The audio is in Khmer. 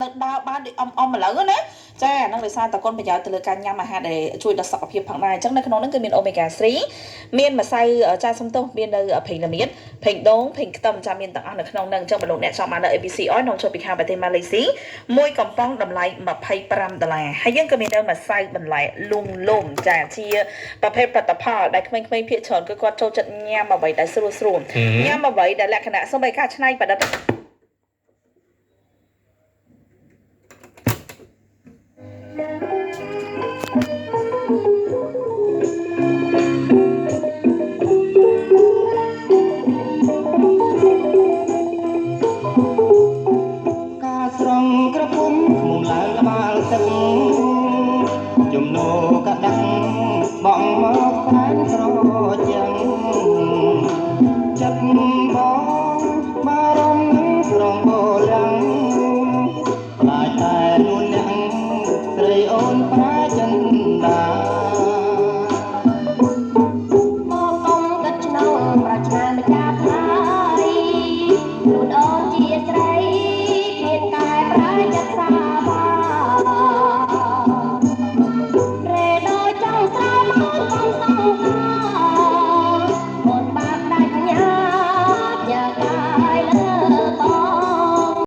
នៅដើរបានដូចអមអមឥឡូវណាចាហ្នឹងដោយសារតកូនប្រយោជន៍ទៅលើការញ៉ាំអាហារដែលជួយដល់សុខភាពផងដែរអញ្ចឹងនៅក្នុងហ្នឹងគឺមានអូមេហ្គា3មានម្សៅចាសំទោសមាននៅប្រេងល្មៀតប្រេងដូងប្រេងខ្ទឹមចាមានទាំងអស់នៅក្នុងហ្នឹងអញ្ចឹងបើលោកអ្នកចង់បាននៅ ABC oil នាំចូលពីខាងប្រទេសម៉ាឡេស៊ីមួយកំប៉ុងតម្លៃ25ដុល្លារហើយយើងក៏មាននៅម្សៅបន្លែលុងលុំចាជាប្រភេទផលិតផលដែលក្មេងៗភាគច្រើនគឺគាត់ចូលចិត្តញ៉ាំអ្វីដែលស្រួលស្រួលញ៉ាំអ្វីដែលលក្ខណៈសូម្បីការច្នៃប្រឌិត ការស្រង់ក្រពុំខ្មុំឡើងក្បាលទឹកជំនោកដឹកបងមកសែនស្រជាងចិត្តបងបារម្ភនឹងស្រងបលាំងខ្លាចតែនួនអ្នកស្រីអូន